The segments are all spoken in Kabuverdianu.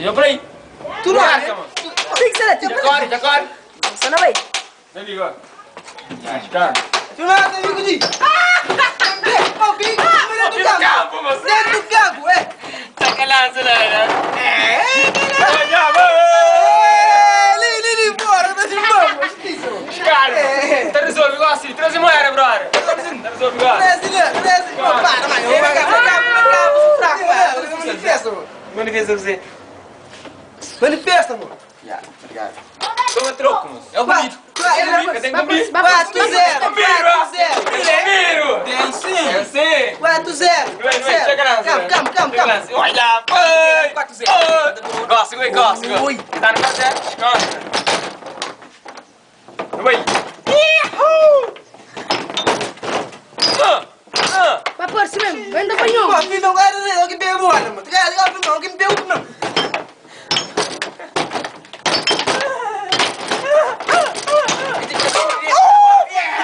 Senhor por aí. Tudo Marca, mano. Tem que ser Já corre, já corre. Só não vai. Vem, Igor. Já, calma. Filmado, amigo de. Oh, bem, dentro do campo. Campo, moço. Dentro do campo, é. Sacanagem, né? É, Olha, vai. É, li, li, li, fora, tá filmando, justiça. Calma. Tá resolvido, igual assim. Traz moeda, brother. Tá resolvido igual. 13, 13. Para, mano. Vem cá, vem cá, vem cá, você fraco, mano. Manifesta, mano. Manifesta você. Manifesta, mano. Toma troco, moço. É o bonito. Eu tenho que cumprir. 4 0 4 0 Primeiro. Tem sim. É assim. 4 0 Vem, vem, chega lá. Calma, calma, calma, calma. Olha, foi. 4 0. Gosta, gosta, gosta. Ui. Tá no 4 Gosta. Vai. Ihu! Ah, ah. Vai por cima mesmo. Vem da panhão. Pô, filho, eu quero ver que pegou, mano. Tu quer ligar pro que me pegou, não.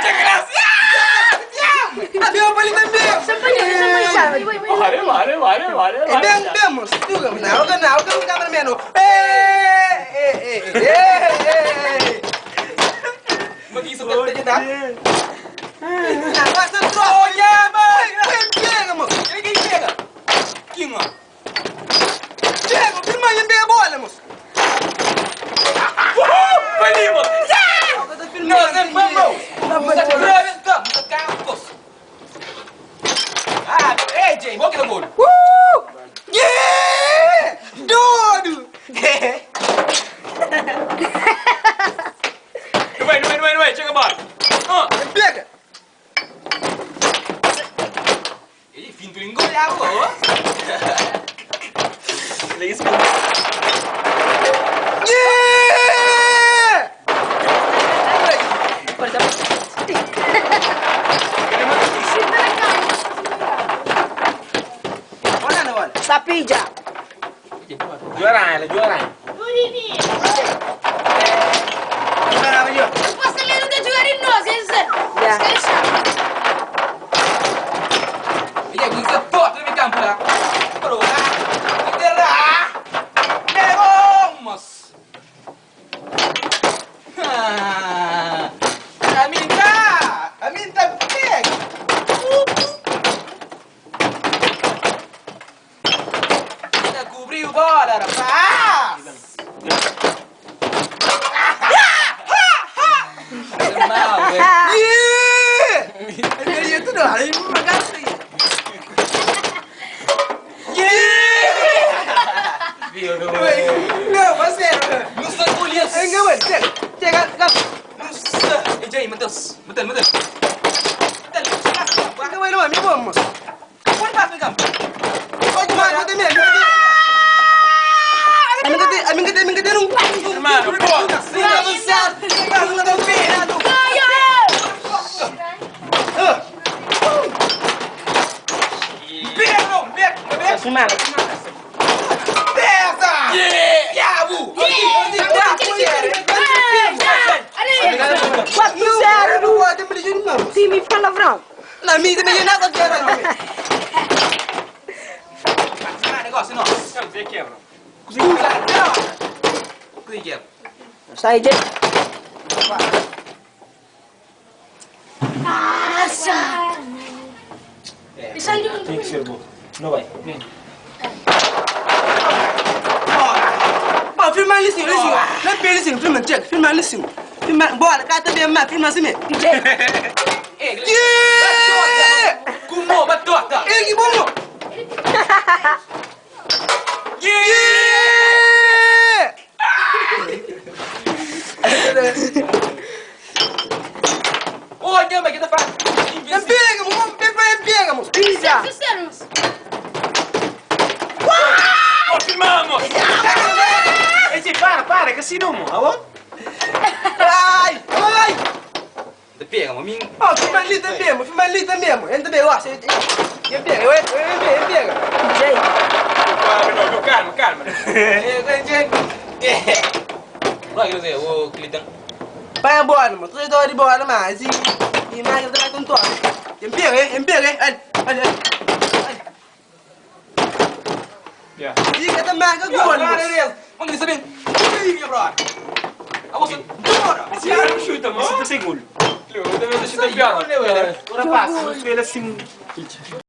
Chega lá. Ah, meu pai também. Sampanhão, sampanhão. Vai, vai. Vale, vale, vale, vale. É bem, bem, moço. Tu, não, não, não, cameraman. Ei, ei, ei, ei, ei. Mas isso Mas tá Agora você troca. Olha, mãe. Pega, moço. Quem pega? Quem, mano? Pega, filma, pega a bola, moço. Uhul! Vai, mano. Não, não, vamos. Tá, tá, Ah, ei, Jay, vou que no gol. Yeah! Doido! Não vai, não vai, não vai, não vai. Chega a bola. Ah. Pega! Ele finto engolhado, ó. Ele isso. Yeah! Olha, não, olha. Sapija. Juara, ela juara. Caramba, Gio. Posso ler não jogar em nós, esse. Já. Esquece. Ele é guisa forte no campo lá. Parou lá. Pegamos. Ah. A mim tá! A mim tá pega! Tá cobriu bola, rapaz. Mal, velho. Yeah! Eu ia tudo, aí uma gata aí. Yeah! Viu, Não, mas é. Não sei colher. Enggak, weh. Cek, cek, kan. Nossa. Ei, Jay, Matheus. Matheus, Matheus. Matheus. Enggak, weh, não, meu bom, moço. Põe para o campo. Pode mais, pode mesmo. A minha a minha tem um. Mano, pô. Avançado, avançado. Pega, não, pega, pega. Filmado. Pesa! Yeah! Diabo! 4 0. Não pode me não. Time palavrão. Na minha também nada quero. Ah, negócio nosso. Quero dizer quebra. Cozinha Cozinha quebra. Sai, Jay. Nossa. Tem que ser bom. Não vai. Vem. Bom, filma ali sim, ali sim. Não perde sim, filma, check, filma ali sim. Filma, bora, cá também, mas filma assim mesmo. Jay. Ei, Yeah! Como batota. Ei, que bom! Yeah! Yeah! Olha, mas que tá fazendo? Não pega, moço, pega, pega, moço. Pisa. Sucesso. Confirmamos! Ei, Jay, para, para, que assim não, mano. Ai, ai! Pega, maminho. Ó, filma ali também, moço, filma ali também, moço. Entra bem, eu acho. Eu pega, eu eu pega. Jay. Calma, não, calma, calma. Vai, eu sei, o Clitão. Vai embora, moço. Tu é de bola, mas e e mais eu também com toque. Eu pega, eu pega, olha, olha. Yeah. Fica também com gol, moço. Mano, li sa ben Ui, nha brother Abo sa dura Esse cara não chuta, mano. Esse tá sem gol. Eu também tô chutando pior. Rapaz, ele assim.